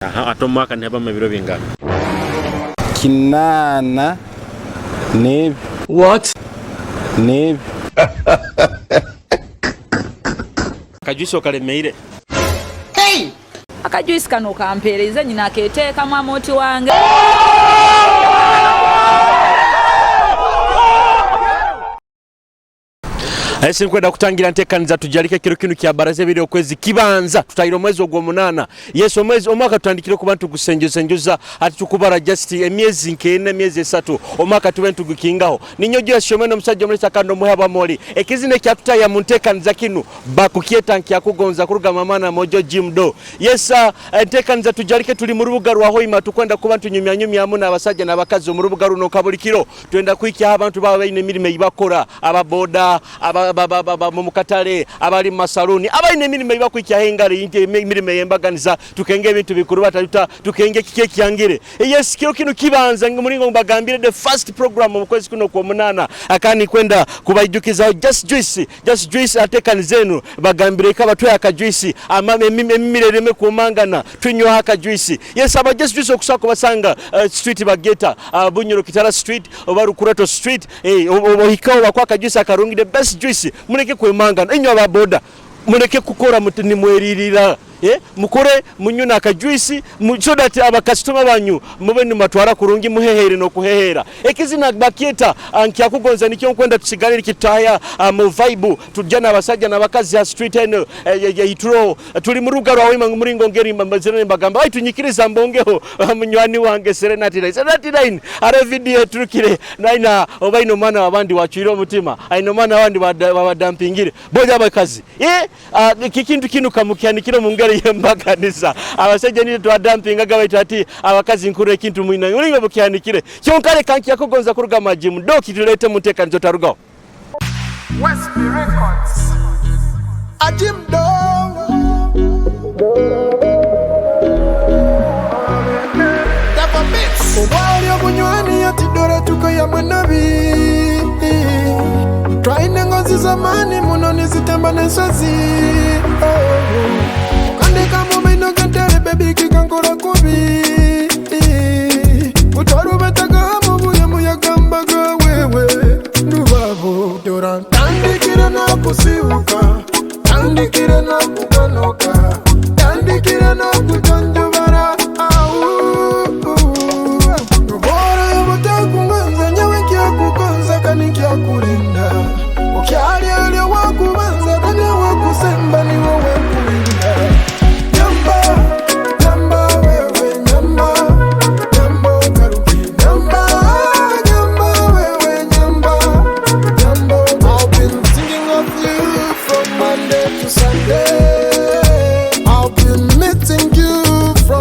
Aha, ate omu mwaka nihabamu ebiro bingana? Kinaana n'ebi. What? N'ebi. Akajuice okalemeire. Akajuice kano okampeereze nyina aketeekamu amooti wange. Aye sinkwenda kutangira ntekaniza tujalike ekiro kinu kya baraza ebiri okwezi kibanza tutahire omwezi ogw'omunaana. Yes, omwezi omwaka tutandikire okuba nitugusenjosenjoza hati tukubara just emyezi nk'ena emyezi esatu omwaka tube nitugukingaho. Ninyowe Julius Shomwene omusajja omulisa kandi omuhe abamoli. Ekizina ekyatutahya mu ntekaniza kinu bakukyeta Nkyakugonza kuruga Mama na Mojo Jim Doe. Yes, entekaniza tujalike tuli mu rubuga rwa Hoima tukwenda kuba nitunyumyanyumyamu n'abasajja n'abakazi omu rubuga runo nka buli kiro. Twenda kuhikyaho abantu baaba baine emirimo ei bakora, aba boda, aba mu katale, abali mu masaluuni, abaine emirimo ei bakuhikyaho engaro emirimo ey'embaganiza, tukenge ebintu bikurubata tuta, tukenge kiki ekyangire. Yes, kiro kinu kibanza muringo mbagambire the first program omu kwezi kunu okw'omunaana, akandi ninkwenda kubaijukizaho Just Juice, Just Juice atekaniza enu, bagambire eka batuhe akajuice, emimiro ereme kwomangana, tunyweho akajuice. Yes, aba Just Juice okusobola kubasanga street bageta Bunyoro Kitara Street oba Rukurato Street, ohikaho bakuhe akajuice akarungi, the best juice. Muleke kwemangana, inywe aba boda muleke kukora muti nimweririra. Mukore munywe n'akajuice so that abakasitoma banyu mube nimubatwara kurungi muheheire n'okuheheera. Ekizina bakyeta Nkyakugonza nikyo nkwenda tusigale nikitutahya mu vibe tujja n'abasaija n'abakazi ha street enu eituroho. Tuli mu rubuga rwa Hoima muringo ngeri mbazire nimbagamba baitu nyikiriza mbongeho munywani wange Serenity Line. Serenity Line hariho vidiyo eturukire naina oba aine omwana w'abandi wacwire omutima, aine omwana w'abandi babadampingire. Boja abakazi Ekintu kinu kamukihanikire omu ngeri y'embaganiza. Abasaija niitwe twadampingaga baitu hati abakazi nkurra ekintu mwine mulingo mukihanikire. Kyonka leka nkyakugonza kuruga Majimu Doki tuleete mu nteekaniza otarugaho. Wesby Records. Ajim do. Dava Beats. Obwali obunywani ati dora tukoyamwe nabi Twaine engozi z'amaani muno nizitamba n'ensozi oh. Okandeka mu maino g'entare baby kikankora kubi Utwarubetaga mu buye muyagambaga wewe Ndubabo dora ntandikire n'okusiiwuka Ntandikire n'okukanoka Ntandikire n'okutonjobara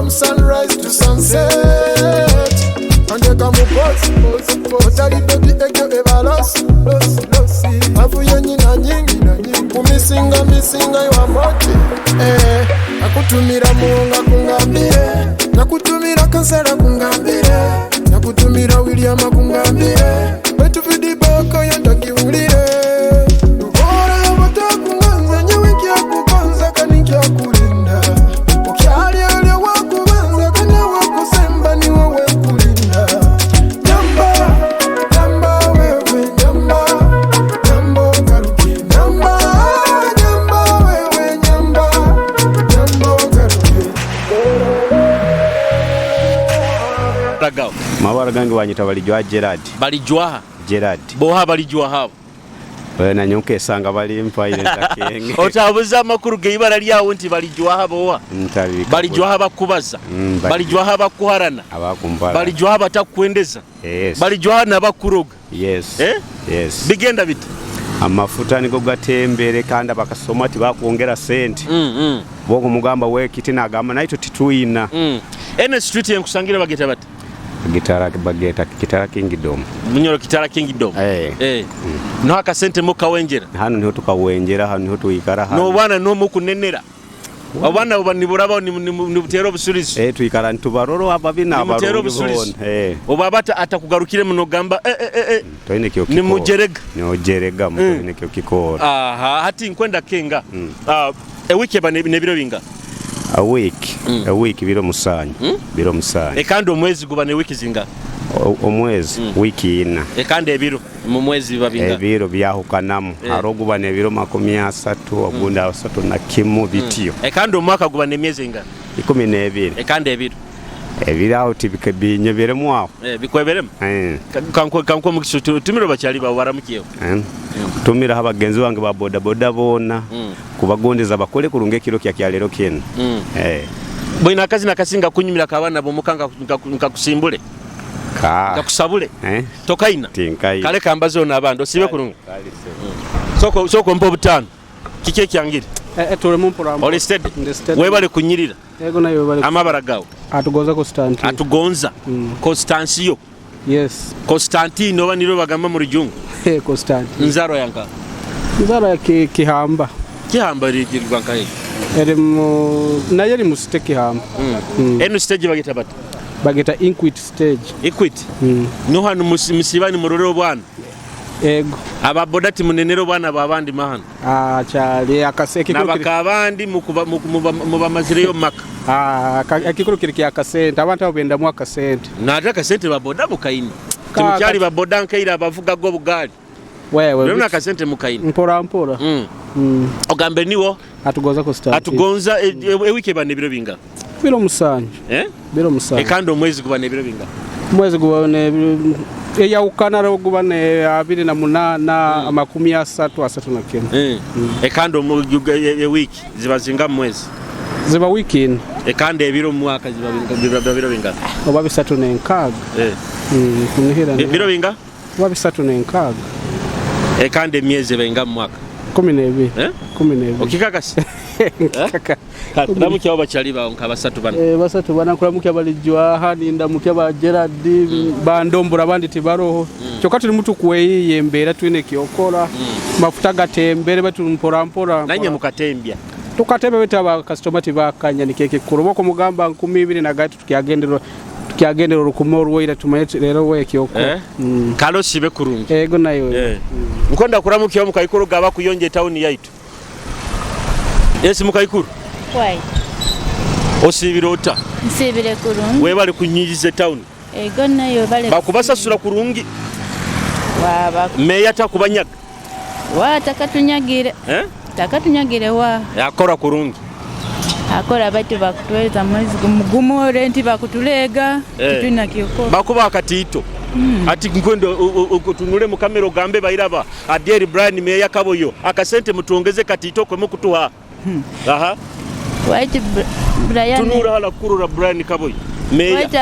Sunrise to sunset Andeka mu boss Otali baby ekyo eba loss Avuye nyina nyingi Kumisinga misinga iwa moti eh, Nakutumira muwonga kungambire Nakutumira kansala kungambire Nakutumira William kungambire Wetu vidiboko yendakiwulire Bora batakuganza nyewe nkyakugonza kandi nkyakulinda Okyali oli owakubanza kandi owakusemba ni wowe nkulinda Nyamba, nyamba wewe nyamba Nyamba ogaruke nyamba Nyamba wewe nyamba Nyamba ogaruke Ragaho. Mabara gange banyita Balijwaha Gerard. Balijwaha? Gerard. Boha Balijwaha abo? Nanye nkesanga balimpaire ntakenge. Otabuza amakuru g'eibara lyawe nti Balijwaha boha? Ntabika. Balijwaha bakubaza? Balijwaha bakuharana? Abakumpara. Balijwaha batakukwendeza? Yes. Balijwaha nabakuroga? Yes. Eh? Yes. Bigenda bita? Amafuta nigo gatembere kandi abakasoma tibakwongera sente. Bwokumugamba wekiti nagamba naitwe titwina. Eno street yenkusangire bageta bata? Gitara bageta Kitara Kingdom. Munyoro Kitara Kingdom. Eh. Eh. Niho akasente mukawenjera. Hanu niho tukawenjera, hanu niho twikara hanu. N'obwana niho mukunenera. Obwana buba niburabaho nibuteera obusurizi. Eh, twikara nitubarora ababi Nimuteera n'abarungi obusurizi. boona. Eh. Obu aba atakugarukiremu nogamba eh eh eh eh. Toine kyokikora. Nimujerega. Nojerega toine kyokikora. Aha, hati nkwenda kenga. Ewiki eba n'ebiro binga? A week, a week biro 7. Biro 7. Kandi omwezi guba ne wiki zinga? Omwezi wiki 4. Kandi ebiro mu mwezi biba binga? Ebiro byahukanamu. Hariho guba n'ebiro 30, ogundi 31 bityo. Kandi omwaka guba n'emyezi ingana? 12. Kandi ebiro? Ebiro aho tibinyeberemu aho. Bikweberemu? Kankuhe omugisa otumire bakyali bawe baramukiyeho. Tumiraho abagenzi bange ba bodaboda boona, kubagondeza bakole kurungi ekiro kya kyalero kinu. Bwina akazina akasinga kunyumira k'abaana b'omuka nkakusimbule. Nkakusabule. Tokaina? Tinkaina. Kale kambazeho n'abandi osiibe kurungi. Sooka ompe obutaano. Kiki ekyangire? Tuli mpora mpora. Oli steady? Ndi steady. Webale kunyirira. Yego nayo webale. Amabara gawe? Atugonza Constantine. Atugonza. Constancio. Yes. Constantine oba niro bagamba mu Rujungu. Constantine. Nzaro yanka. Nzaro ya Kihamba. Kihamba rigirwa nkahe? Eri mu naye eri mu state Kihamba. Eno stage bagita bata? Bagita Equity stage. Equity. No hanu musibani murore obwana. Ego. Ababoda timunenero bwana babandi mahano. Cyali akaseke Nabakabandi mubamazireyo maka. Ekikuru kiri kya kasente, abantu abo bendamu akasente. Nate akasente baboda mukaini. Timukyali baboda nkeira abavuga go bugali. Wewe. Rero akasente mukaini. Mpora mpora. Ogambe niwo Atugonza Constantine. Atugonza ewiki bane biro binga. Biro 7. Biro 7. Kandi omwezi guba nebiro binga. Mwezi guba ne eyawukana rero guba ne 28 30 31. Kandi ewiki ziba zinga mwezi. Ziba wiki ine. Kandi ebiro mu mwaka ziba biro binga. Oba 36. Kunihira. Biro binga? Oba 36. Kandi emyezi benga mu mwaka. 12. 12. Okikakasi? Kuramukya bakyali bawo nka basatu bana. Basatu bana kuramukya balijwa haninda mukya ba Gerard bandombora abandi tibaroho. Kyokka tuli mutu kweyiye embeera twine kyokora. Mafuta gatembere batu mpora mpora. Nanye mukatembya. Tukatembe beta ba customer tibakanya nikeke kuroboko mugamba 2003 tukyagendera orukumo orwoira tumanye rero we kyokora. Kalo sibe kurungi. Ego nayo. Nkonda kuramukya mukaikuru gaba kuyonje town yaitu. Yes mukaikuru. Why? Osibire ota? Nsibire kurungi. Webale kunyigize town. Ego nayo bale. Bakubasasura kurungi. Waba. Meya takubanyaga. Wa takatunyagire. Takatunyagire wa. Yakora kurungi. Akora batu bakutweza mwezi mugumu renti bakutulega. Tutuna kyoko. Bakuba akatito. Ati nkwendo utunule mu kamera ogambe bairaba. Adieri Brian Meya Kaboyo akasente mutongeze katito kwe mukutuha. Aha. White Brian. Tunura hala kurura Brian Kaboyo. Meya. White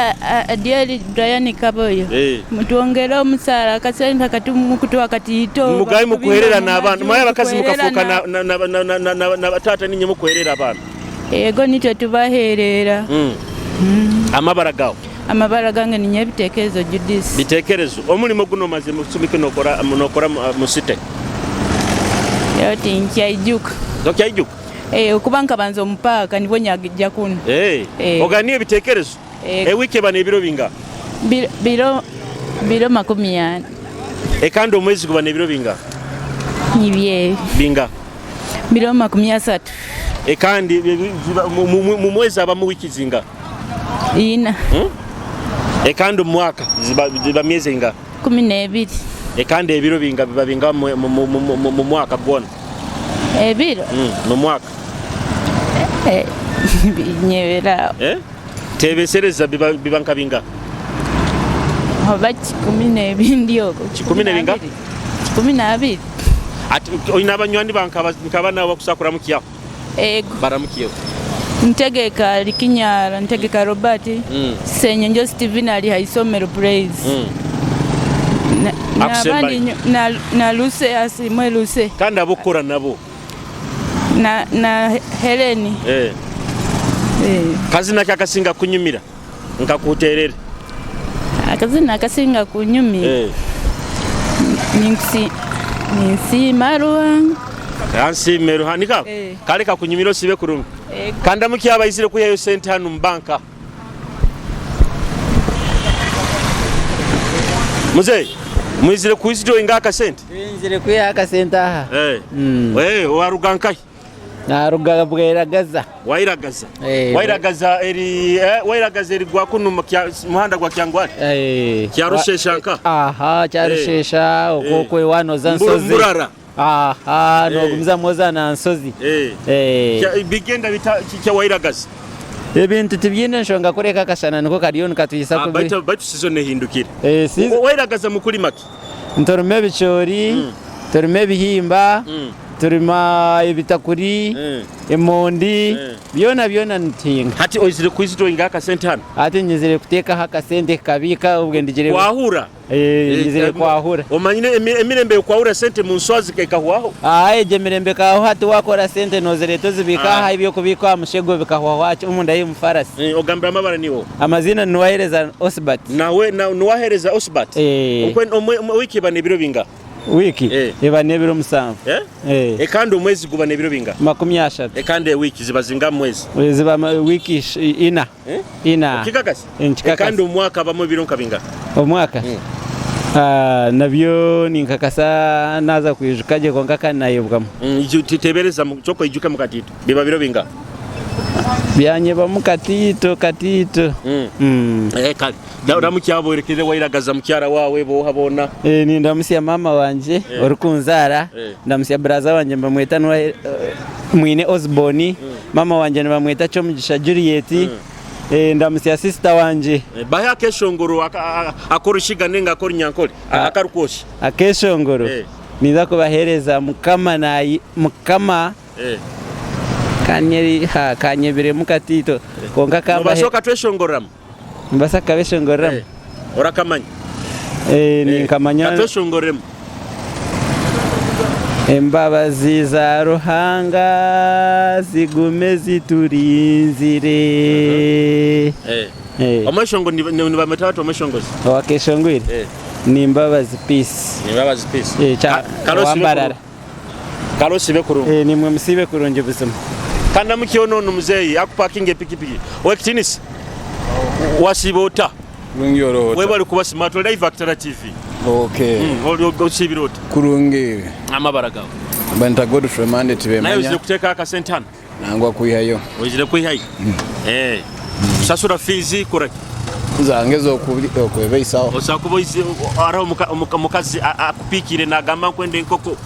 Adieri Brian Kaboyo. Mutuongera omusala akasente katumukutuha katito. Mugayi mukuherera n'abantu. Maya bakazi mukafuka na tata ninye mukuherera abantu. Ego nitwe tubaherera. Amabara gawo. Amabara gange ni nyebitekerezo Judith. Bitekerezo. Omulimo guno maze musumike nokora munokora musite. Yoti nkyaijuka. Nkyaijuka. Okuba nkabanza omupaka nibo nyagijja kuno. Oganiye bitekerezo. Ewiki bane ebiro binga? Biro 40. Kandi omwezi guba nebiro binga? Nibye. Binga. Biro 30. Kandi mu mwezi aba mu wiki zinga? 4. Kandi omwaka ziba myezi inga? 12. Kandi ebiro binga biba binga mu mwaka gwona? Ebiro? Mu mwaka. Binyebera. Tebesereza biba nka binga? Oba 12 okwo. 10 binga? 12. Ati oyina abanywani nkaba nawe bakusakura mukiyaho? Ego. Baramukiyeho. Ntegeka Likinyara, ntegeka Robert, Senyenjo Steven ali haisomero Praise. Nabandi na Luse asimwe Luse. Kandi abukora nabo. Na Heleni. Kazina kyakasinga kunyumira nkakuterere. Akazina akasinga kunyumira. Ninsi Maruhanga. Ansi Meruhanika. Kale kakunyumira osibe kurungi. Kanda mukyaba izire kuyayo sente hanu mbanka. Muzee, mwizire kuiziro inga akasente? Twizire kuya akasente aha. Waruga nkai? Naruga Bweragaza. Wairagaza. Eh, Wairagaza eri wairagaza eri gwa kunu muhanda gwa Kyangwali. Eh. Kyarushesha nka. Aha, kyarushesha okwo wanoza nsozi. Mburara. Aha, nogumiza mwoza na nsozi. Bigenda bita kya wairagaza. Ebintu tibyine enshonga kureka akashana niko kariyo nikatwisa kubi. Baitu season ehindukire. Season. Wairagaza mukulima ki? Nturima ebicoori, turima ebihimba, turima ebitakuri, emondi, byona byona nituhinga. Hati oizire kwizitoinga akasente hano? Hati nyizire kuteekaho akasente kabiika obwe ndigire. Kwahura? Nyizire kwahura. Omanyire emirembe yokwahura sente mu nswazi ekahwaho? Egyo emirembe ekaho hati wakora sente nozireta ozibika aha ebyokubika aha mushego bikahwaho omunda y'omufarasi. Ogambira amabara niwo? Amazina Nuwahereza Osbert. Nawe Nuwahereza Osbert? Wiki eba n'ebiro binga? Wiki eba n'ebiro 7. Kandi omwezi guba n'ebiro binga? 30. Kandi wiki ziba zinga mwezi? Ziba wiki 4. Ina. Okikakasa? Nkikakasa. Kandi omwaka abamu ebiro nka binga? Omwaka? Nabyo ninkakasa naza kwijuka gye kwonka kandi nayebwamu. Tebereza kyokka oijuke mu katiito. Biba biro binga? Byanyebamu katiito katiito. Kale. Ndamukyabwerekere wairagaza mukyara wawe boha bona. Nindamusya mama wanje orikunzaara, ndamusya braza wanje mbamweta Mwine Osborne, mama wanje nibamweta Kyomugisha Juliet. Ndamusya sister wanje. Bahe akeshongoro akorushiga nenga akorinyankole akarukosha. Akeshongoro. Niza kubahereza mukama nayi mukama. Kanyeri ha kanyebiremu katiito konka kambahe. Nobasoka tweshongoramu. Mbasa kabeshongoramu. Orakamanya. Ninkamanya. Katweshongoremu. Embabazi za Ruhanga zigume ziturinzire. Omweshongo nibamweta bata omweshongozi? Owakeshongwire? Ni Mbabazi Peace. Ni Mbabazi Peace. Wambarara. Kalosibe kurungi. Nimwe musibe kurungi buzima. Kanda mukiono ono muzeyi akupakinga epikipiki. Owekitinisa wasiba ota? Kurungi orota. Webali kuba smart live Actara TV. Okay. Osibira ota? Kurungi. Amabara gawe. Banta Godfrey Mandate bemanya. Naye ozire kuteeka akasente hano? Nangwa kwihayo. Ozire kwihayo? Kusasura fees kora ki? Zange zokwebeisaho. Osobola kuba hariho omukazi akupiikire nagamba nkwenda enkoko.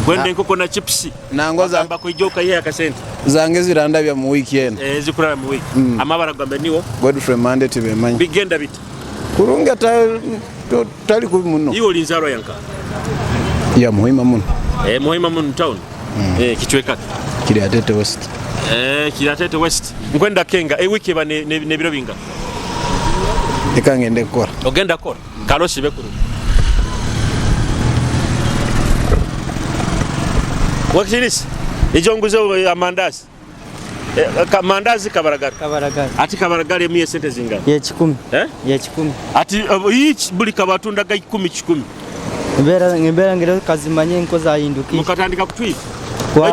Nkwenda enkoko na chips. Nangwa za kwija okayiha akasente. Zange zirandabya mu wiki eno. Zikuraba mu wiki. Amabara gambe niwo? Godfrey Mandate bemanya. Bigenda bita? Kurungi tali kubi muno. Iwe oli nzarwa yanka? Ya Muhima muno. Muhima muno town. Kichweka. Kiryatete West. Kiryatete West. Nkwenda kenga wiki eba nebiro binga? Eka ngende kukora. Ogenda kukora? Karosi bekuru. Wakitinisi? Ijonguze amandazi. Mandazi kabaragara. Kabaragara. Ati kabaragara emiye sente zingana? Ye 10. Ye 10. Ati each buli kabatunda ga 10 10. Embera ngero kazimanye nko zahindukiye. Mukatandika kutwiba.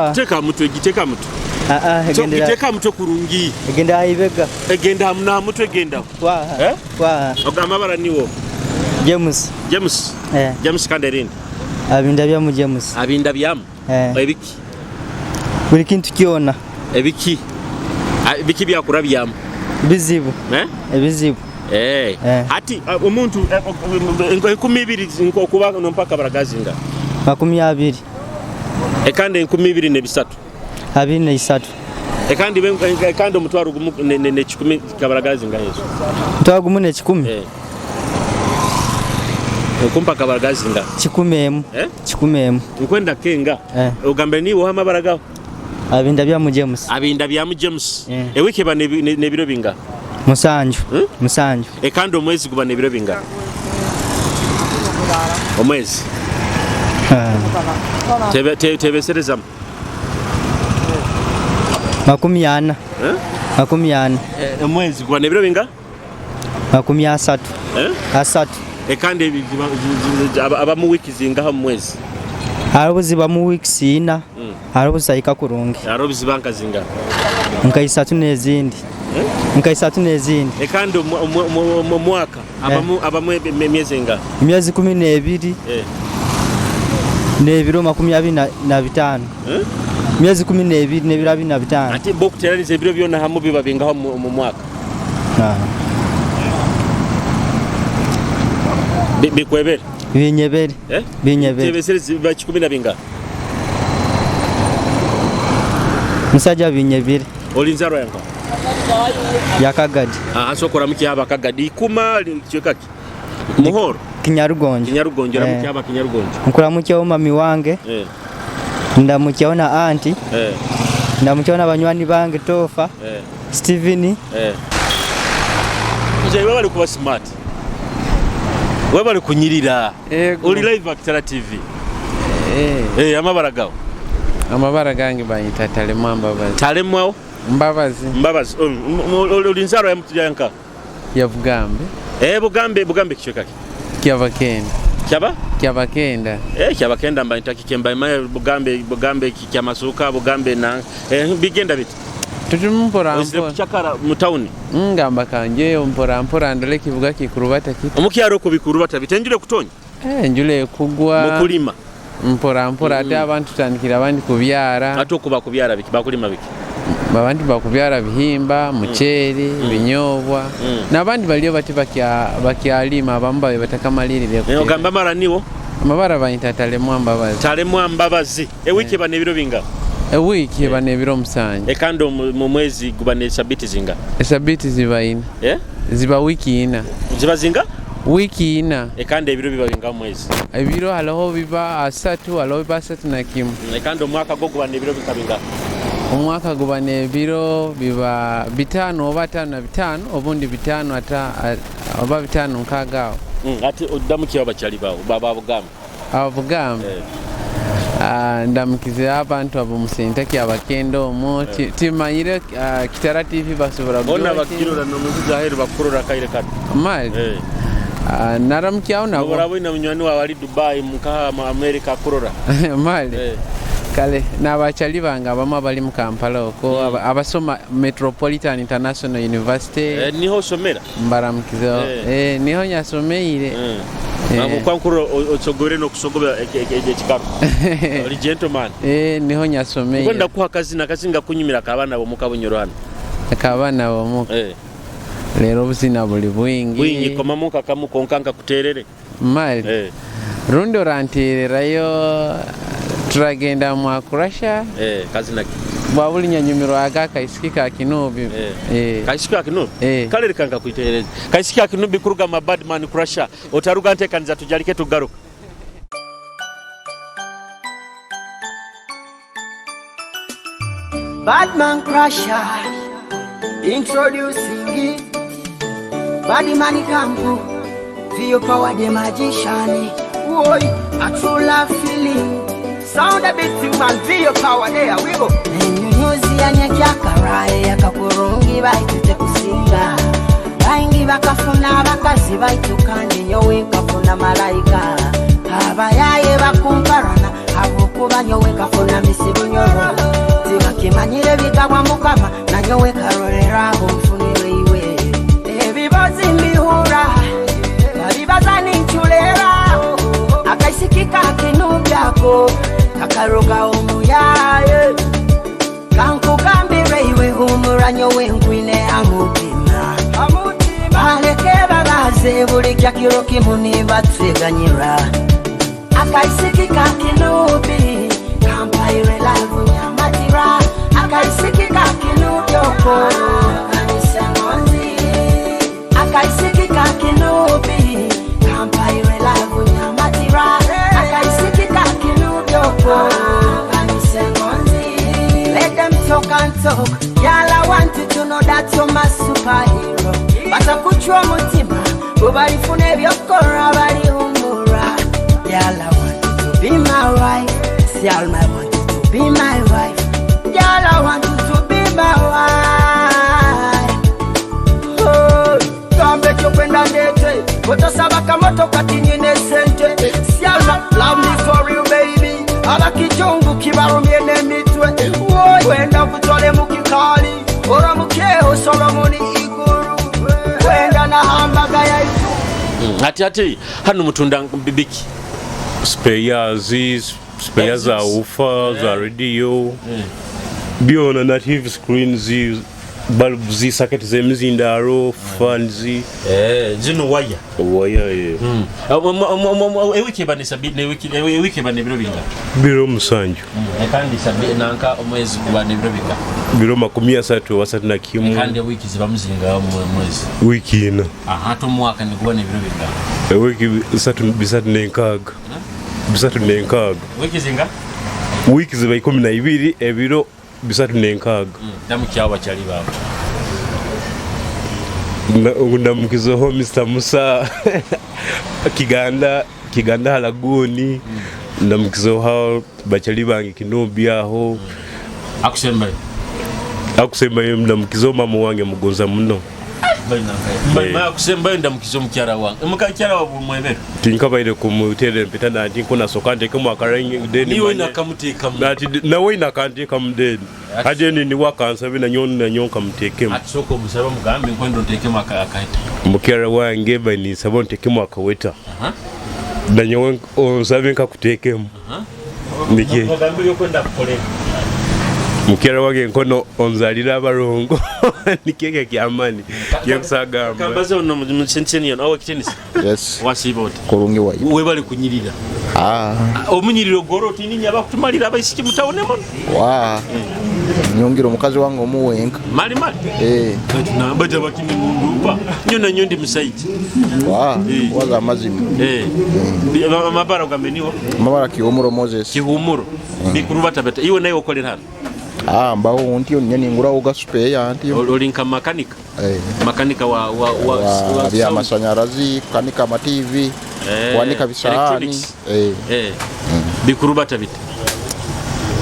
Giteka mutwe giteka mutwe. Egendera. Giteka mutwe kurungi. Egenda haibega. Egenda na mutwe egenda. Kwa. Kwa. Amabara niwo. James. James. James kandi erindi. Abinda byamu James. Abinda byamu. Ebiki. Buli kintu kyona. Ebiki. Ebiki byakurabyamu. Bizibu. Ebizibu. Ati omuntu 20 nkokuba nompaka baragazinga. 20. Ekande 23. 23. Ekandi ekandi omutwaro gumu ne 10 kabaragazinga ezo. Mutwaro gumu ne 10. Okumpa kabaragazinga. 10. 10. Nkwenda kenga. Ogambe niwo amabara gawo. Abinda byamu James. Abinda byamu James. Ewiki eba nebiro binga? 7. 7. Ekandi omwezi guba nebiro binga? Omwezi. Tebeserezamu. 40. 40. Omwezi guba nebiro binga? 30. 30. Ekandi aba mu wiki zingaha mu mwezi? Hariho ziba mu wiki 4. Hariho zahika kurungi. Hariho ziba nka zingaha? Nka 3 n'ezindi. Nka 3 n'ezindi. Ekandi omwaka abamu emyezi engaha? Emyezi 12. N'ebiro 25. Myezi 12 n'ebiro 45. Ati bo okuteraniza ebiro byona hamu biba bingaha omu mwaka? Bikwebere? Binyebere. Eh? Binyebere. Tebeserezi biba kikumi na bingaha? Musajja binyebire. Oli nzarwa yanka? Yakagadi. Ah, so koramuki aba Kagadi kuma kichweka ki? Muhoro. Kinyarugonjo. Kinyarugonjo ramuki aba Kinyarugonjo. Nkuramukyaho mami wange. Ndamukyaho na auntie. Ndamukyaho na banywani bange Tofa. Steven. Nje bali kuba smart. We bali kunyirira. Uli live Akitara TV. Amabara gawo. Amabara gange banyita Talemwa Mbabazi. Talemwa Mbabazi. Mbabazi. Uli nzaro ya mtujanka. Ya Bugambe. Bugambe, Bugambe kichweka ki? Kyabakenda. Kyaba? Kyabakenda. Kyabakenda mba ntaki kemba maye Bugambe, Bugambe kyamasuka, Bugambe na bigenda biti. Tutumu mpora mpora. Kuchakara mu town. Ngamba kanje mpora mpora ndole kivuga kikurubata kiti. Omukyaro ko bikurubata bitenjule kutonya. Njule kugwa. Mukulima. Mpora mpora ate abantu tandikira abandi kubyara. Ate okuba kubyara biki bakulima biki? Abantu bakubyara bihimba, muceeri, binyobwa. N'abandi baliyo bati bakyalima abamu babe batakamalirire. Ogamba mara niwo? Amabara bayita Talemwa Mbabazi. Talemwa Mbabazi. Ewiki eba n'ebiro binga? Ewiki eba n'ebiro 7. Ekando mu mwezi guba ne sabiti zinga? Esabiti ziba 4. Ziba wiki 4. Ziba zinga? Wiki 4. Ekando ebiro biba binga mu mwezi? Ebiro haloho biba 3, haloho biba 31. Ekando omwaka gwo guba n'ebiro binga? Omwaka guba n'ebiro biba 5 oba 55, obundi 5 ata oba 5 nkaaga awo. Ate oddamu ki abakyali baawo baba Bugambe? Aba Bugambe. Ndamukize abantu abo musenta kyabakenda omwo timanyire Kitara TV basobola bona bakirora nomuziza aheru bakurora kaire kati mali naramukyaho nabo borabo ina munywani wawe ali Dubai mukaha mu America kurora mali kale n'abakyali bange abamu abali mu Kampala okwo abasoma Metropolitan International University niho osomera mbaramukizeho niho nyasomeire. Kwankuru otsogore nokusogobera ekikaro. Oli gentleman. Niho nyasomeire. Ngenda kuha kazina kasinga kunyumira kabana bo mukabunyoro hano. Kabana bo muka. Lero obuzina buli bwingi. Bwingi koma muka kamu konkanka kuterere. Mali. Rundi orantererayo turagenda mwa kurasha. Kazina ki? Bwabuli nyanyumirwa aga kaisiki ka Kinubi. Kaisiki ka Kinubi? Kale kanka kuiterereza. Kaisiki ka Kinubi kuruga ma Badman Crusher. Otaruga ntekaniza tujalike tugaruka. Badman Crusher introducing Badman Kampu Vio power the magician. Oi, a true love feeling. Sound a bit man, Vio power there we go. Enyunyuzi yanyakyakaraye yakakurungi baitute kusinga. Baingi bakafuna abakazi baitu kandi nyowe nkafuna malayika. Abayaye bakumparana abukuba nyowe nkafuna misibu nyoro. Tibakimanyire bigabwa mukama na nyowe karorera abo nfunire iwe. Ebibazi mbihura babibaza ninculera. Akaisikika kinubyako kakaroga omuyaye. Kankugambire iwe humura nyowe nkwine amutima. Baleke babaze buli kyakiro kimu nibatweganyira. Akaisikika kinubi kampaire lavu nyamatira. Akaisikika kinubi oko kanisengonzi. Akaisikika kinubi kampaire lavu nyamatira. Akaisikika kinubi oko kanisengonzi. Let them talk and talk. Y'all I want you to know that you're my superhero. Batakuchwa mutima bubalifuna ebyokora balihumura. Y'all I want you to be my wife. See all my want you to be my wife. Y'all I want you to be my wife. Oh, kambe kyopenda ndete otosaba kamoto kati nyine sente. See all my love me for you baby. Abakijungu kibarumye n'emitwe. Wenda kutole mukikali oramukeho Solomoni iguru. Wenda na hambaga yaitu. Ati ati hano mutunda bibiki. Spares, Spare za woofer, za radio, byona na TV screens, bulbs, socket z'emizindaaro, fans. Zino waya. Waya, eh. Ewiki eba ewiki eba nebiro binga? Biro 7. Kandi nanka omwezi guba nebiro binga? Biro 31. Kandi ewiki ziba muzinga mu mwezi? Wiki 4. Aha, ate omwaka niguba nebiro binga? Ewiki 36. 36. Wiki zinga? Wiki ziba 12, ebiro 36. Ndamukyawo bakyali bawe. Ndamukizeho Mr. Musa Kiganda, Kiganda Halaguni. Ndamukizeho bakyali bange Kinubi aho. Akusembayo? Akusembayo ndamukizeho mama wange mugonza muno. Akusembayo ndamukiza omukyala wange. Omukyala waabwe mwebere? Tinkabaire kumuteera empeta nanti nkunasoka ntekemu akarangi then Niwe nakamuteekamu. Ati nawe nakanteekamu then ate niwe akansabe nanyo nkamuteekemu. Ati sooka omusabe omugambe nkwenda onteekemu akaheta. Mukyala wange baninsaba onteekemu akaweta. Nanyowe onsabe nkakuteekemu. Niki? Ogambe byokwenda kukolera. Mukyala wange nkono onzalira abalongo. Nikeke kyamani kyekusagamba. Kambaze ono mu senteni awo kitenisi. Yes. Wasiiba oti? Kurungi wayi. Webale kunyirira. Omunyiriro gwolwo otininya abakutumalira abaisiki mutawune muno. Wa. Nyongira omukazi wange omuwenka. Mali mali. Eh. Bata bakini mundupa. Nyo na nyo ndi musaiji. Wa. Waza amazima. Eh. Amabara ugambe niwo? Amabara Kihumuro Moses. Kihumuro. Bikuru batabeta. Iwe naye okolera hano? Mbaho ntyo nyene ngurawo gasupeya ntyo. Oli nka makanika? Eh. Makanika wa bya masanyarazi, kukanika ama TV, kuwanika bisahani. Electronics. Eh. Eh. Bikuru batabita.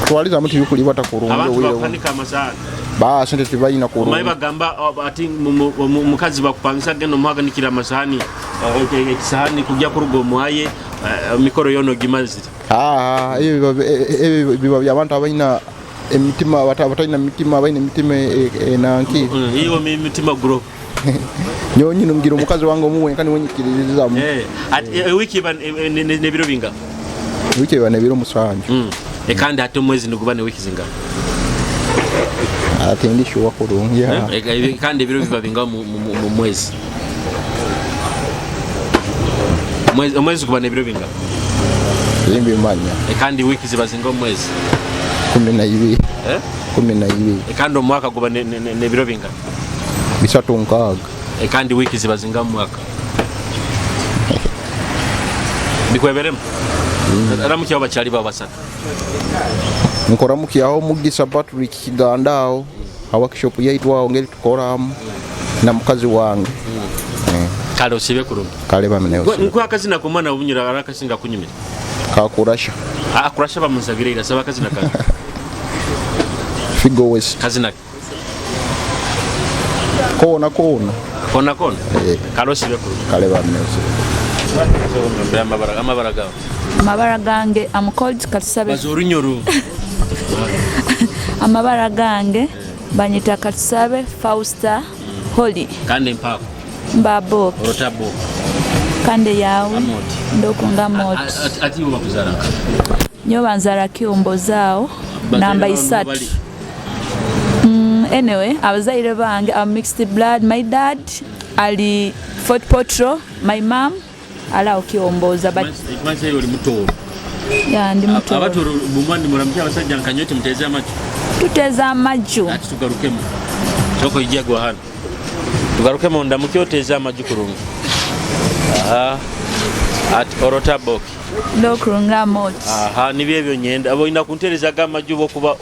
Twaliza muti bikuli batakurungi Abantu obwire. bakukanika amasahani. Ba sente tibalina Omanyi kurungi. bagamba ati mukazi bakupangisa genda omuhaganikira amasahani, ekisahani kujja kuruga omwaye mikoro yono gimazire. Ebyo biba by'abantu abalina emitima, abatalina mitima, abalina emitima enanki. Iwe mitima gro. Nyowe nyine ngira omukazi wange omuwenka niwe nyikiririzamu. Ati ewiki eba nebiro binga? Ewiki eba nebiro 7. Kandi ate omwezi niguba newiki zinga? Ate ndi sure kurungi. Kandi ebiro biba binga mu mwezi? Omwezi guba nebiro binga? Simbimanya. Kandi wiki ziba zinga omwezi? 12. 12. Kandi omwaka guba nebiro binga? 36. Kandi wiki ziba zinga mu mwaka? Bikweberemu? Ramukyaho bakyali babo basatu. Nkoramukyaho Mugisa Patrick Kiganda aho ha workshop yaitu aho ngeri tukoramu na mukazi wange. Kale osibe kurungi. Kale bamene osibe. Nkuha akazina ku mwana obunyura arakasinga kunyumira. Kakurasha. Akurasha bamunsabire ira saba akazina ka. Figo West. Kazina. Kona kona. Kona kona. Kale osibe kurungi. Kale bamene osibe. Amabara gawe. Amabara gange I'm called Katusabe. Baza orunyoro. Amabara gange banyita Katusabe Fausta Holly. Kandi mpako. Mbabo. Orotabo. Kande yawe. Amoti. Ndokunga moti. Ati iwe bakuzara nka. Nyo banzara kiombo zao namba 3. Anyway, abazaire bange are mixed blood. My dad ali Fort Potro, my mom alao kiomboza but Maze oli mutooro. Ya ndi mutooro. Abatoro bumwandi muramukya abasajja nkanyo timuteze amaju. Tuteza amaju. Ati tugarukemu. Soko ijja gwa hano. Tugarukemu ndamukye oteze amaju kurungi. Aha. Ati orotaboki. Ndokurunga moti. Aha, nibyo ebyo nyenda. Abo ina kuntereza gamaju bokuba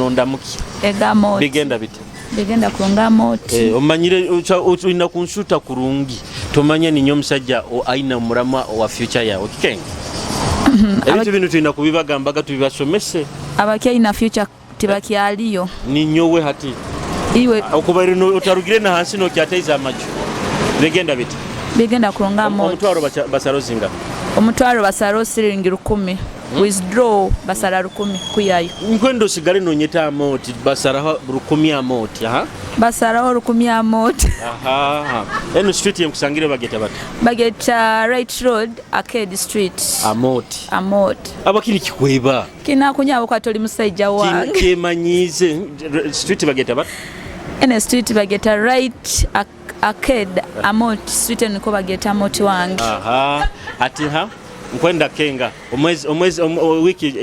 ondamuki. Ega moti. Bigenda biti. Bigenda kurunga moti. Omanyire olina kunsuta kurungi. Tomanye ninyo omusajja aina omuramwa wa future yawe kikenga. Ebintu bino tulina kubibagambaga tubibasomese. Abakyalina future tibakyaliyo. Ninyowe hati. Iwe okubaire otarugire na hansi nokyateiza amaju. Bigenda biti. Bigenda kurunga moti. Omutwaro basaro zinga. Omutwaro basaro siringi 10. Withdraw basara 1,000 kuyayo. Nkwenda osigale nonyeta Amooti, basaraho 1,000 Amooti, aha. Basaraho 1,000 Amooti. Aha. Eno street yenkusangire bageta bati? Bageta Right Road, Arcade Street. Amooti. Amooti. Abakiri kikweba. Kinakunyabo kwa toli musajja wange. Kyemanyize street bageta bati? Eno street bageta Right Arcade Amooti Street, niko bageta Amooti wange. Aha. Ati ha? Nkwenda kenga omwezi omwezi wiki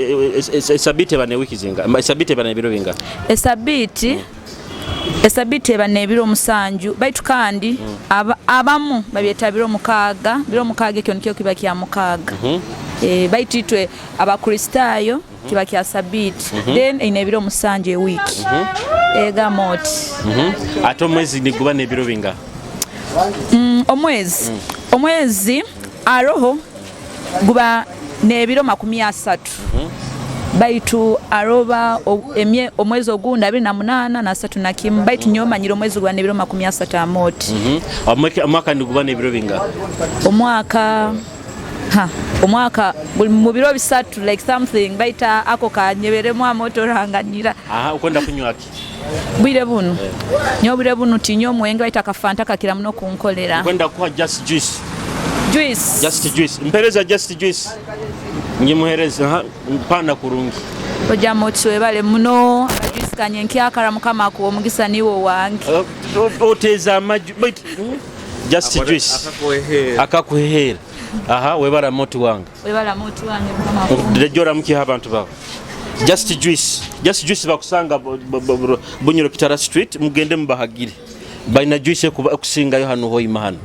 esabiti eba ne wiki zinga esabiti eba nebiro binga esabiti esabiti eba nebiro 7 baitu kandi abamu babyeta biro 6 biro 6 ekyo nikyo kiba kya 6. Baitu itwe Abakristayo kiba kya sabiti. Then ine biro 7 ewiki. Ega Moti. Ate omwezi niguba nebiro binga? Omwezi omwezi aroho guba nebiro 30. Baitu aroba omwezi ogundi 28 na 31. Baitu nyomanyira omwezi guba nebiro 30 Amoti. Omwaka niguba nebiro binga? Omwaka ha omwaka mu biro 3 like something baita ako kanyeberemu Amoto ranganira. Aha, ukwenda kunywa ki? Bwire buno. Nyo bwire buno tinyo mwenge baita kafanta kakira muno kunkolera. Ukwenda kuha just juice. Juice. Just juice. Mpereza just juice. Ngimuhereza ha mpana kurungi. Oja Moti webale muno juice kanye nkyakara mukama akuwa omugisa niwo wange. Oteza amaju bait just juice. Akakuhera. Aha, webala Moti wange. Webala Moti wange mukama akuwa. Ndejora mki abantu bawo. Just juice. Just juice bakusanga Bunyoro Kitara Street mugende mubahagire. Baina juice kusingayo hano hoima hano.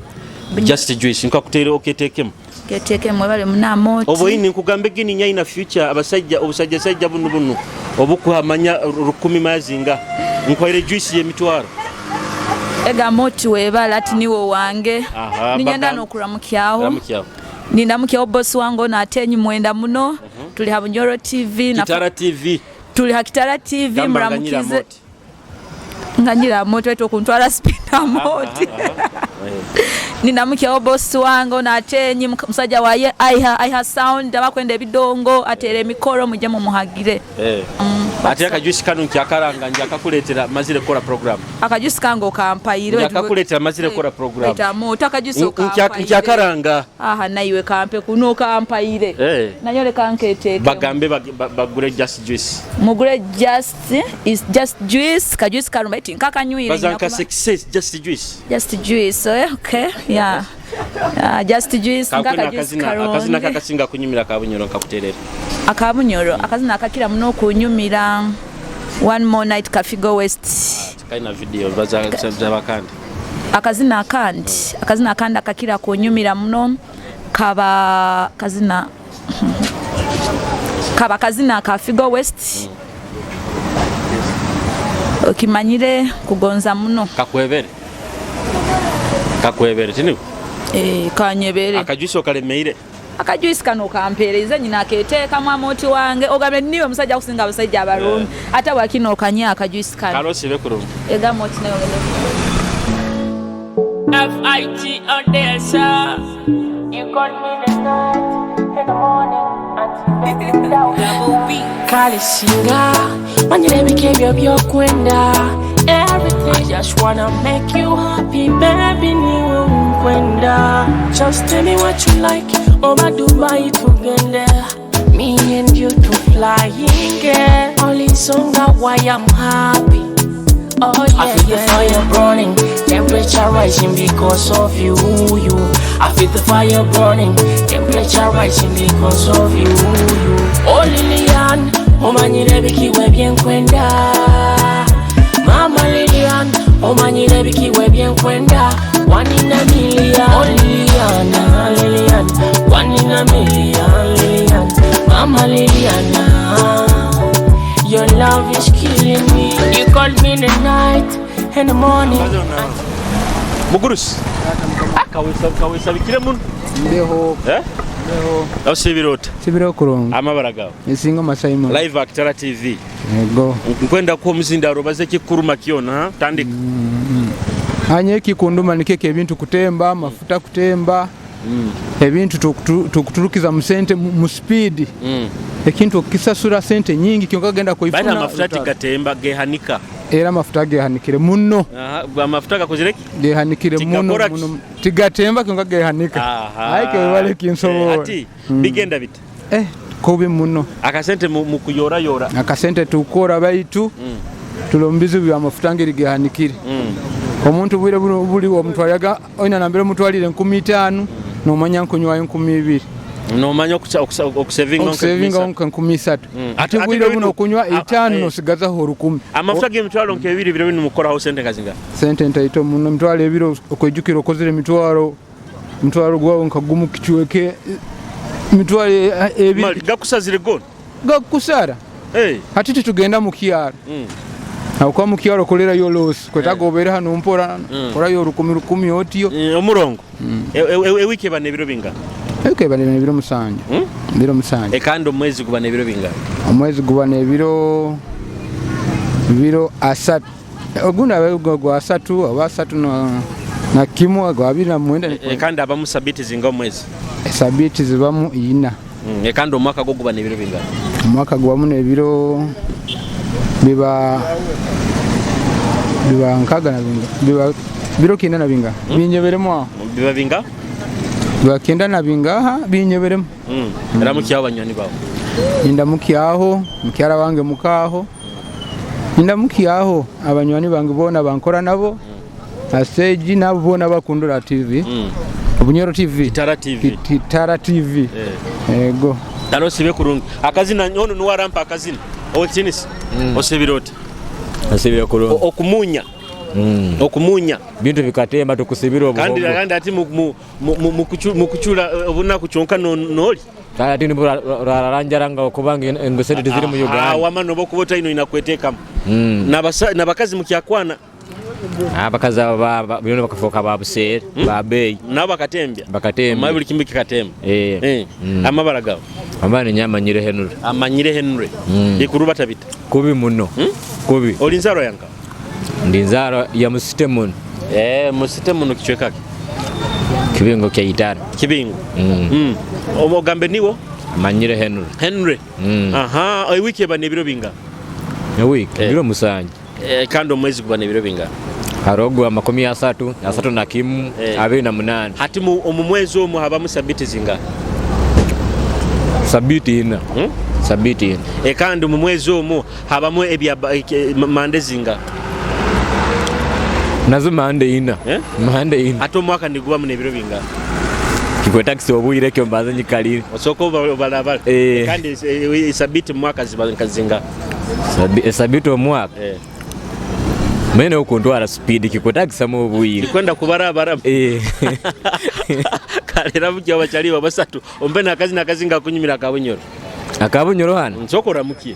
Just juice nkakutere oketekemu. Ketekemu webale muna Moti. Oboyini nkugambe gini nyaina future abasajja obusajja sajja bunu bunu obukuhamanya 10 mazinga nkwaire juice ye mitwaro. Ega Moti webala ati niwo wange. Ninyenda nokuramukyaho. Nindamukiaho boss wange na atenyi mwenda muno. Tuli ha Bunyoro TV na Kitara TV. Tuli ha Kitara TV muramukize. Nganyira Moti wetu kuntwara spina Moti. Nindamukiaho boss wange na atenyi musajja waye aiha sound abakwenda ebidongo atere emikoro muje mumuhagire. Ate akajuice kano nkyakaranga njakakuletera mazire kola program. Akajuice kango kampaire. Njakakuletera mazire kola program. Eta Moti akajuice okampaire. Nkyakaranga. Aha naiwe kampe kuno kampaire. Nanyole kanketeke. Bagambe bagure just juice. Mugure just is just juice kajuice karumba iti nkakanywire. Bazanka success just juice. Just juice okay yeah. Just juice ngaka juice karungi. Akazina kakasinga kunyumira ka Bunyoro nkakuterera. Akabunyoro akazina akakira muno kunyumira One More Night Kafigo West. Kaina video baza bakandi. Akazina akandi akazina akandi akakira kunyumira muno kaba kazina kaba kazina Kafigo West. Okimanyire kugonza muno. Kakwebere. Kakwebere tini? Kanyebere. Akajuice okalemeire. Akajuice kano kampereza nyina aketeeka mu Moti wange ogambe niwe musajja kusinga abasajja abalungi. Ate wakino okanya akajuice kano. Karosi bekurungi. Ega Moti nayo ngende. F-I-G on there, sir. You call me the night in the morning until Kale singa manyire bikebyo byokwenda. Everything I just wanna make you happy, baby, niwe unkwenda. Just tell me what you like, over Dubai tugende. Me and you to flying, yeah. Only song that why I'm happy. Oh yeah, I feel the fire burning, temperature rising because of you, you. I feel the fire burning, temperature rising because of you, you. Oh Lilian, omanyire bikiwe byenkwenda. Mama Lilian, omanyire bikiwe byenkwenda. 1 in a million. Oh Lilian, Lilian, 1 in a million, Lilian. Mama Lilian, your love is killing me. You called me the night and the morning. Mugurusi. Kawesa kawesa bikire muno. Mbeho. Eh? Mbeho. Osibirota. Sibiro kurungi. Amabara gawe. Isingo Masaimo. Live Akitara TV. Yego. Nkwenda ko muzindaro baze kikuruma kiona, tandika. Anye kikunduma nikeke ebintu kutemba, mafuta kutemba. Ebintu tukuturukiza mu sente mu speed. Ekintu okukisasura sente nyingi kyonka genda Baitu kuifuna. amafuta tigatemba, gehanika. Era amafuta gehanikire muno. Aha, amafuta gakozire ki? Gehanikire muno. Tigakora ki? Muno tigatemba kyonka gehanika. Aha. Aike webale kinsobola. Ati bigenda bita? Kubi muno. Akasente mu kuyorayora. Akasente tukora baitu tuli omu bizibu byamafuta ngeri gehanikire. Omuntu bwire buno buli omutwaliraga oina nambere omutwalire 5000 nomanya nkunywayo 2000. Nomanya okusevinga. Okusevinga nka 3000. Ate bwire bino buno okunywa 5 nosigazaho 1000. Amafuta g'emitwalo nk'ebiri biro bino mukoraho sente nga zinga? Sente ntaito muno, 20,000 okwijukira okozere emitwaro, omutwaro gwawe nka gumu kicweke 20,000. Mali gakusazire gona? Gakusara. Hati titugenda mu kyaro. Akuba mu kyaro okolerayo losi kwetaga obeere hano mpora korayo 1000 1000 otyo. Omurongo ewiki eba n'ebiro binga? Ewiki eba n'ebiro 7. Ebiro 7. Kandi omwezi guba n'ebiro binga? Omwezi guba n'ebiro 30. Ogundi abe gwa 30 oba 31 gwa 29. Kandi abamu sabiti zinga omwezi? Sabiti zibamu 4. Kandi omwaka gwo guba n'ebiro binga? Omwaka gubamu n'ebiro biba 6 na binga biba biro 9 na binga binyeberemu aho. Biba binga? Biba 9 na bingaha binyeberemu. Ramukyaho banywani bawe. Indamukyaho mukyara wange mukaho, indamukyaho abanywani bange bona bankora nabo aseji nabo bona bakundura TV. Obunyoro TV. Kitara TV. Kitara TV. Ego. Dano sibe kurungi. Akazina ono nuwarampa akazina. Owekitinisi. Osibira oti? Osibira kurungi. Okumunya. Okumunya. Bintu bikatemba tukusibira Kandi obuhogo. kandi ati mu kuchula obunaku kyonka noli. Kandi ati nibwo rararanjara nga okubanga engosente tiziri mu Uganda. Wama noba okuba otaino inakwetekamu. Nabakazi mukyakwana. Abakazi abo bino bakafuuka ba buseere, ba beeyi. Nabo bakatembya. Bakatembya. Omaye buli kimu kikatemba. Amabara gawe? Amabara ninye amanyire Henry. Amanyire Henry. Ikuruba tabita. Kubi muno. Kubi. Oli nzaro yanka? Ndi nzaro ya musite muno. Musite muno kichwekake? Kibingo kya Itara. Kibingo. Ogambe niwo? Amanyire Henry. Henry. Aha, ewiki eba n'ebiro binga? Ewiki biro 7. Kandi omwezi guba n'ebiro binga? Hariho gwa 31, 31, 28. Hati omu mwezi omwo habamu sabiti zinga? Sabiti 4. Sabiti 4. Kandi omu mwezi omwo habamu ebya mande zinga? Nazo mande 4. Mande 4. Ate omwaka nigubamu n'ebiro binga? Kikwetagisa obwire ekyo mbanze nyikalire. Osooka obalabala. Kandi sabiti mu mwaka ziba nkazinga? Sabiti omwaka? Mene okuntwara speed kikwetagisamu obwire. Kikwenda kubarabara. Kale ramuki abakyali basatu ompe nakazina akazinga kunyumira akabunyoro. Akabunyoro hano? Nsooka oramukie.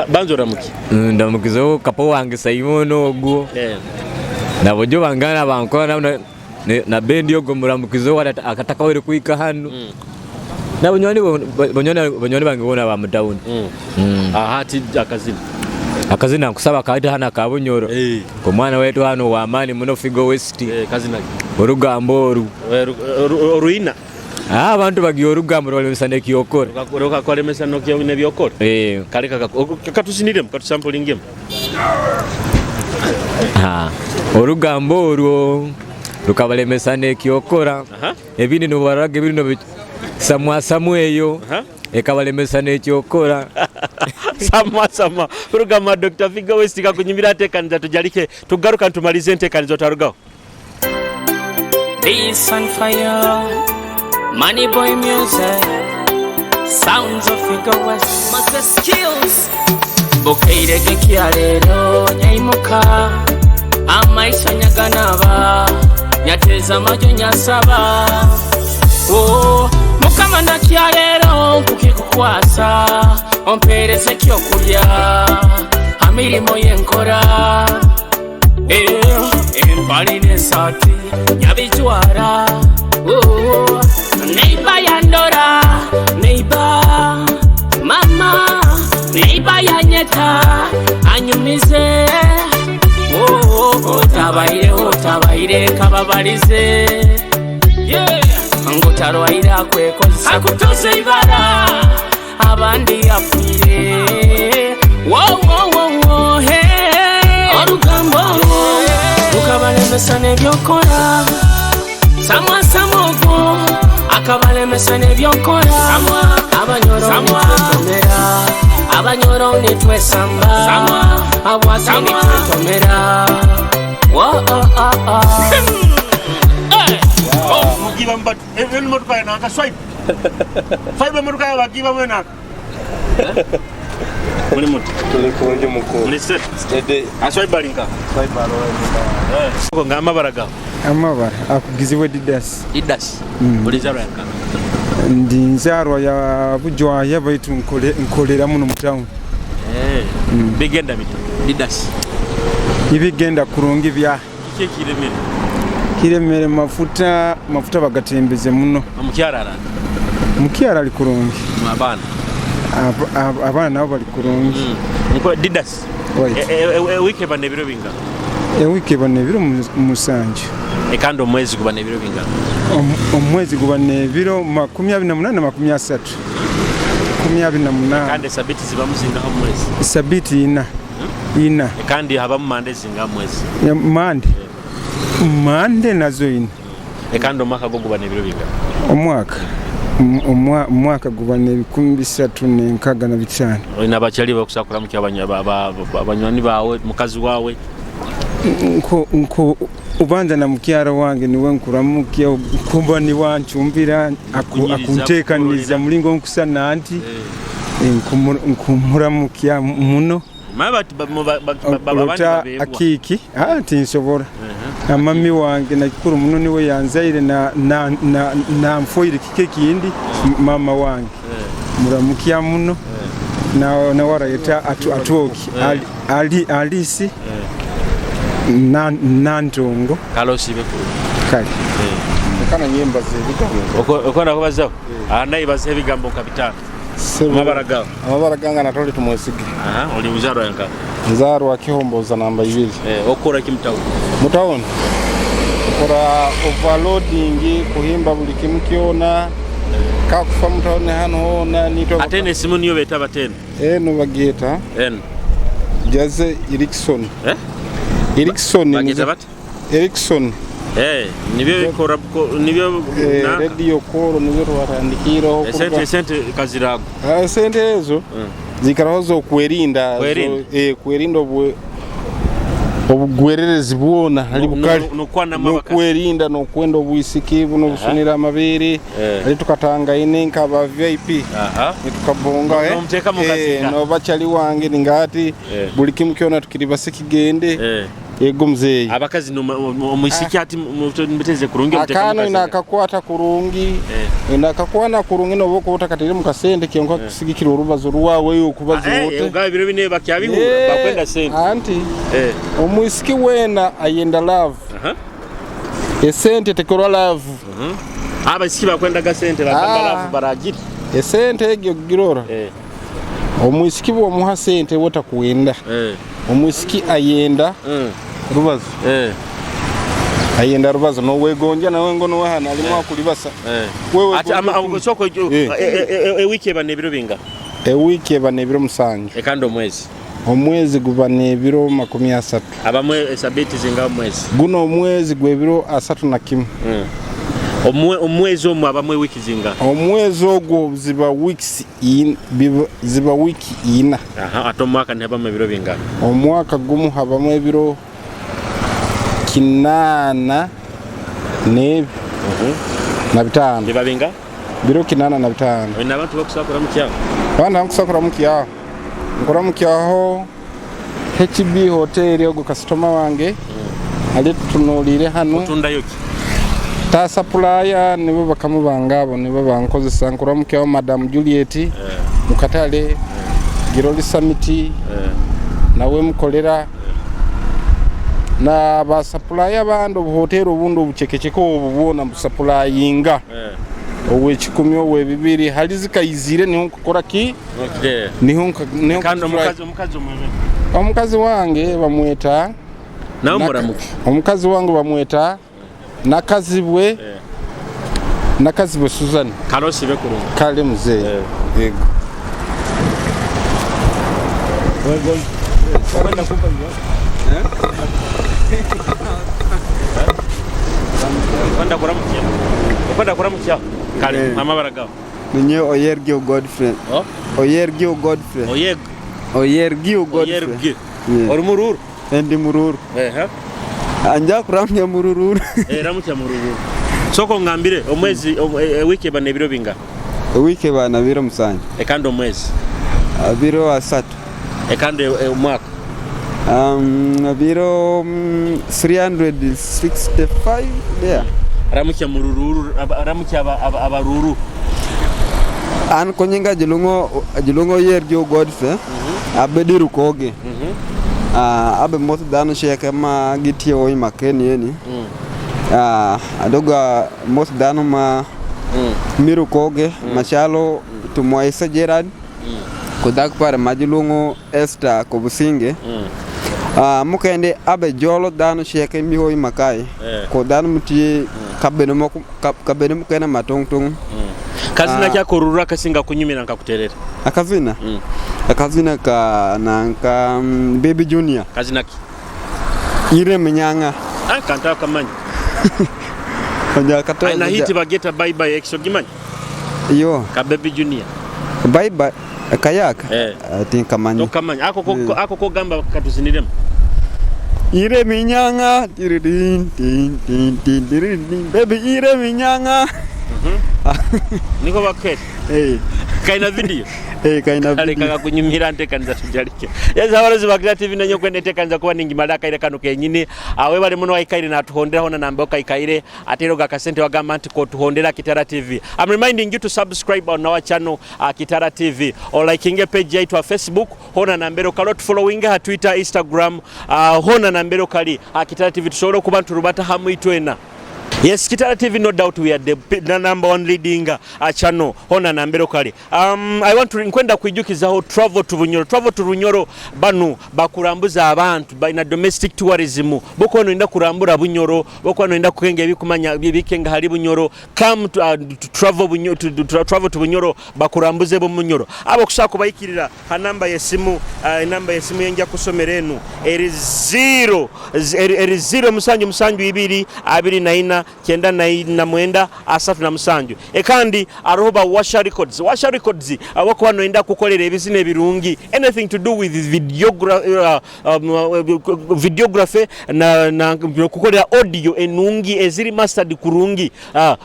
Banza oramukie. Ndamukizeho kapo wange Simon ogwo. Nabojo bangana bankora na na bendi ogwo muramukizeho akatakawere kuika hano. Na banywani bange bona ba mutawuni. Aha ati akazina. Akazina nkusaba kaita hano akabunyoro. Omwana wetu hano wa amani muno Figo West. Kazina. Orugambo oru. Oruina. Abantu bagiye orugambo rwalemesa nekyokora. Rwakalemesa nebyokora. Kale katusiniremu katusamplingemu. Orugambo orwo rukabalemesa nekyokora. Ebindi nobaraga ebindi samwasamwa eyo ekabalemesa nekyokora. Samwa samwa. Rugamba Dr. Figo West kakunyumira ateekaniza tujalike tugaruka ntumalize enteekaniza otarugaho. Peace and fire, Money Boy music, sounds of Figo West, Master skills. Bukeire kekya leero nyaimuka, amaiso nyaganaba, nyateza amajo nyasaba. Oh, Mukama nakya leero nkukikukwasa, ompereze ekyokulya, amirimo yenkora. Empale n'esaati nyabijwara. Oh, neiba yandora, neiba mama, neiba yanyeta anyumize. Oh, otabaire otabaire kababalize. Yeah. Atarwaire akwekozesa akutoza ibara abandi yafiire. Wo, wo, wo, wo, hey. Olugambo olwo lukabalemesa n'ebyokola. Samwa samwa ogwo akabalemesa n'ebyokola. Abanyoro nitwetomera, abanyoro nitwesamba, abwaki nitwetomera. Wo, oh, oh, oh. Mugiba mbatu emotoka yanaka swipe swipe emotoka yabagiba mwenaka muli muti tuli kunju mukuru muli set aswipe balinka nga amabara gawe Amabara akugizibwe Didas. Didas. Oli nzarwa yanka? Ndi nzarwa ya Bujwaya baitu nkolera muno mu town. Bigenda bito Didas? Ibigenda kurungi bya kiki ekiremere? Kiremere mafuta, mafuta bagatembeze muno. Omukyala aranda? Mukyala ali kurungi. Abaana? Abaana nabo bali kurungi. Didas, wiiki eba nebiro bingana? Ewiki eba nebiro 7. Kandi omwezi guba nebiro bingana? Omwezi guba nebiro 28 30. 28. Kandi esabiti zibamu zingaho omwezi? Sabiti ina. Ina. Kandi habamu mande zingaho mwezi? Mande. Mande nazo ina. Kandi omwaka gwo guba nebiro bingana? Omwaka. Omwaka guba n'ebikumi bisatu n'enkaaga na bitaano. Olina abakyali bakusakuramu ki abanywani bawe, mukazi wawe? Nko ubanza na mukyara wange niwe nkuramukya kumba niwancumbira akunteekaniza mulingo nkusana nti nkumuramukya muno. Olota akiki tinsobora. Amami wange nakikuru muno niwe yanzaire na nfoire kike kindi mama wange muramukya muno na warayeta atwoki ali alisi nantongo kalosi bekuru kale kana nyimba zebigambo okona kubazaho naye baze ebigambo nka bitano. Amabara gawe? Amabara gange Anatoli Tumwesige. Oli muzarwa yanka? Nzarwa Kihomboza namba 2. Okora ki mutawuni? Mutawuni okora overloading, kuhimba buli kimu kyona kakufa mutawuni hano hona nito. Atene esimu niyo beta batene? No bagiyeta. Eno. Jaze Erickson. Erickson. Bagiyeta bate? Erickson. Nibyo kora nibyo radio call nibyo twatandikiraho. Sente kazirago. Sente ezo zikaraho zo kwerinda kwerinda obugwererezi bwona ali bukali nokwerinda nokwenda obwisiki buno busunira amabere ali tukatanga ine nkaba VIP nitukabonga no bachali wange ningati buli kimu kyona tukiribase kigende. Yego mzeyi. Abakazi omwisiki ati muteze kurungi akano inakakwata kurungi inakakwana kurungi noboko utakatire mukasente kyonka kusigikira orubazo rwawe okubaza wote ugabe biro bine bakyabihura bakwenda sente. Anti omwisiki wena ayenda love. Esente tekorwa love. Abasiki bakwenda gasente bagamba love baragiri. Esente egyo girora. Omwisiki bwomuha sente wotakuwenda. Omwisiki ayenda rubazo. Ayenda rubazo nowegonja nawe ngono wahana alimu akulibasa. Wewe ati ama soko ewiki eba nebiro binga? Ewiki eba nebiro 7. Kandi omwezi? Omwezi guba nebiro 30. Abamwe esabiti zinga omwezi? Guno omwezi gwebiro 31. Omwezi omwe abamwe wiki zinga? Omwezi ogwo ziba weeks in ziba wiki ina. Ate omwaka ntihabamu ebiro bingana? Omwaka gumu habamu ebiro 85. Biba binga? Biro 85. Olina abantu bakusakura mu kyaho? Abantu bakusakura mu kyaho. Nkora mu kyaho HB Hotel ogwo kasitoma wange ali tutunuulire hano. Otundayo ki? Ta supplier nibo bakamubanga abo nibo bankozesa. Nkora mu kyaho Madam Juliet mukatale Giroli Summit nawe mukolera na ba supplier bandi obuhoteri obundi obuchekecheke obu bwona busupplyinga owe-10 owe-2 hali zikayizire niho nkukora ki niho kandi omukazi wange bamweta nawe muramuke. Omukazi wange bamweta Nakazibwe. Nakazibwe Susan. Kale osibe kurungi. Kale muzeeyi. Yego. Okwenda kuramukya. Okwenda kuramukya. Kale amabara gawe. Ninye Oyergio Godfrey. Oh? Oyergio Godfrey. Oyeg. Oyergio Godfrey. Oyergio. Yeah. Ori mururu? Ndi mururu. Ehe. Anja kuramya mururu. Eh, ramukya mururu. Soko ngambire omwezi wiki eba nebiro binga? Wiki eba na biro 7. Ekandi omwezi. Biro 3. Ekandi omwaka. Biro 365 there. Ramukya mururu, ramukya abaruru. An konyinga jilungo jilungo Oyergio Godfrey. Abedi Rukoge. Abe moth dhano sheke ma gitiyo i makeni eni. Adoga moth dhano ma mirukoge machalo Tumwaise Gerard kod pare ma jiluongo Esther Kobusinge. Mukende abe jolo dhano sheke mihoyi makae kod dhano mtie kabedo moko kabedo mukene matong' tong'. Kazina kyako ruru akasinga kunyumira nkakuterera. Akazina akazina ka nanka Baby Junior. Kazina ki? Ire minyanga. Ah, kanta kamanyi. Oja kato. Aina hiti bageta bye bye exo gimanyi. Yo. Ka Baby Junior. Bye bye kayaka. Tinkamanyi. Tokamanyi. Ako ko ako ko gamba katuziniremu. Ire minyanga tiririn tin tin tin tiririn baby ire minyanga. Niko bakete. Kaina video. Kaina video. Kale kunyumira ntekanza tujalike. Yes, abalozi ba Creative TV nanyo kwende ntekanza kuba ningi malaka ile kano kenyini. Awe bali muno waikaire na tuhondera hona namba okaikaire atero gakasente wagamba nti ko tuhondera Kitara TV. I'm reminding you to subscribe on our channel Kitara TV or liking a page yaitwa Facebook hona nambero kali following ha Twitter, Instagram hona nambero kali Kitara TV tusobole okuba nturubata hamu itwena. Yes, Kitara TV, no doubt we are the number one leading channel hona nambero kale. I want to nkwenda kwijukizaho Travel to Bunyoro. Travel to Bunyoro banu bakurambuza abantu balina domestic tourism. Boko no kurambura Bunyoro, boko no kukenga ebikumanya bikenga hali Bunyoro. Come to travel Bunyoro, to travel to Bunyoro bakurambuze bo Bunyoro. Abo kushaka kubayikirira ha namba yesimu namba yesimu yenja kusomera enu eri 0 eri 0 7 7 2 24 99 37. Ekandi aroba Washa Records. Washa Records awako wano enda kukolera ebizina ebirungi, anything to do with videography na kukolera audio enungi eziri mastered kurungi.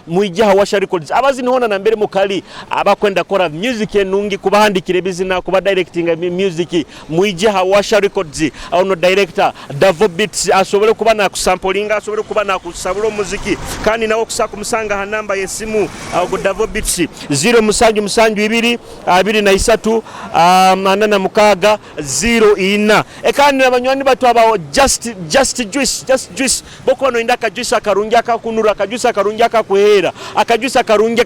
Muijaha Washa Records abazini hona na mbere mukali abakwenda kora music enungi, kubahandikira ebizina, kuba directing music, muijaha Washa Records. Ono director Davo Beats asobole kuba na kusamplinga, asobole kuba na kusabula omuziki. Kandi nawe okusa kumusanga ha namba yesimu ago Davo Beats 0 7 7 2 23 46 04. Ekandi nabanywani batu aba just juice, just juice boko no indaka juice akarungi akakunura, akajuice akarungi akakuhera, akajuice akarungi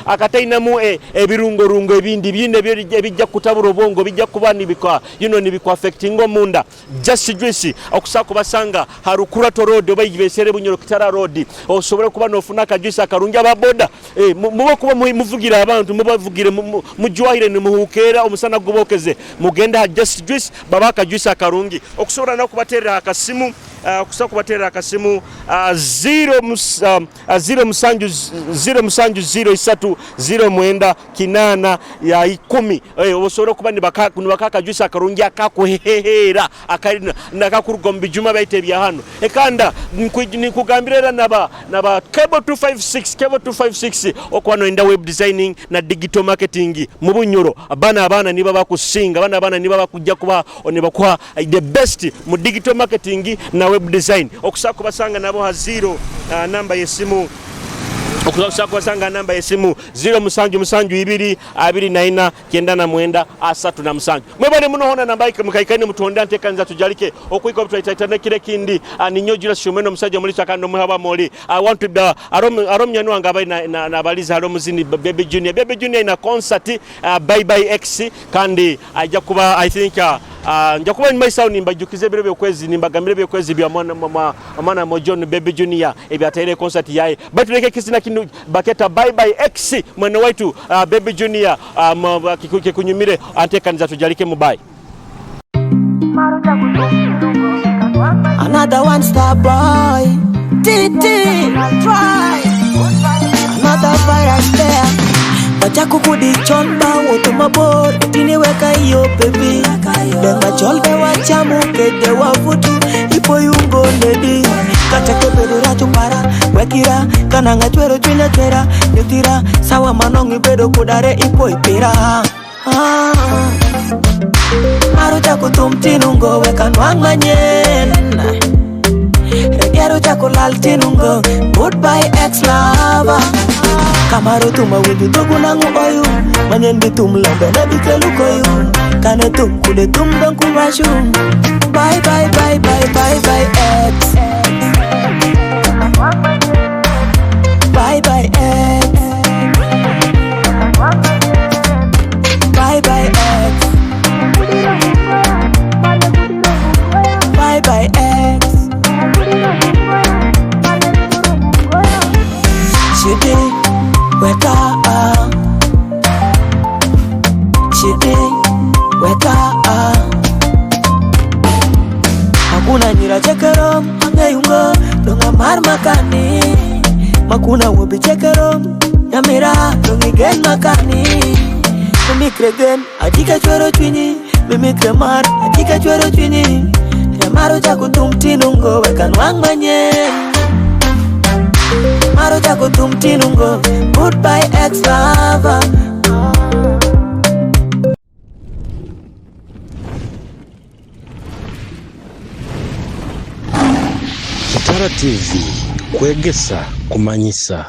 akatainamu ebirungo rungo ebindi bine ebijja kutabura obwongo, bijja kuba nibikwa nibikwa affecting omunda. Just juice okusa kubasanga harukura road oba ibesere Bunyoro Kitara road osobole kuba nofuna akajuice akarungi. Ababoda muba kuba muvugira abantu mubavugire mujwahire nimuhukera omusana gubokeze, mugenda just juice baba akajuice akarungi. Okusobola no kubaterera akasimu okusobola kubaterera akasimu 0 7 0 7 0 3 0 9 8 10. Osobola kuba nibaka akajuice akarungi akakuhehera nakakuruga mu bijuma baite ebya hano. Ekanda nikugambira era naba Cable 256, Cable 256 okwano enda web designing na digital marketing mu Bunyoro. Abana niba bakusinga, abana niba bakujja kuba nibakuha the best mu digital marketing na web design. Okusaba kubasanga nabo ha 0 namba yesimu okusaba kubasanga namba yesimu 0 7 7 2 24 99 37. Mwebale muno hona namba mukaikaine mutonda ntekanza tujalike okwiko twaitaitana kile kindi ninyo jira shumeno omusajja mulisa kando muhaba moli. I want to arom nyanu wanga abai na baliza halo muzini Baby Junior. Baby Junior ina concert bye bye X kandi ajja kuba I think Nja kuba mumaiso aho nimbajukiza ebiro by'okwezi, nimbagambira ebyokwezi bya mwana mwana Mojon Baby Junior ebyataire concert yaye. Baitu leka ekizina kinu baketa Bye Bye X mwene waitu Baby Junior kikunyumire antekaniza tujalike mu bye. Another one star boy, TT, try. Another virus there. Wacha kukudichon ba woto mabor tiniweka iyo baby Dema cholbe wachamuke de wafutu ipo yungo nedi Kata kebedo racho para wekira kana ngachwero chwinya chwera nyutira sawa manongi bedo kudare ipo ipira. Maro chako thum tinungo weka nwang' manyien Regero chako lal tinungo goodbye ex lover Kamaro thum awinjo dhogu nang'o oyu Manyien bi thum lombe ne bi kelu koyu Kane thum kude thum dong kurashu Bye bye bye bye bye bye ex. Bye bye ex. Bye bye ex. Bye bye ex. Chidi weka Chidi weka Hakuna nyira chekero angeyungo donga mar makani. Makuna wobi chekero nyamira dongi gen makani. Mimikre gen ajika chwero chwinyi. Mimikre mar ajika chwero chwinyi. Remaro chako thum tinungo weka nwang' manyien Maro chako thum tinungo goodbye ex lover. Kitara TV kwegesa kumanyisa.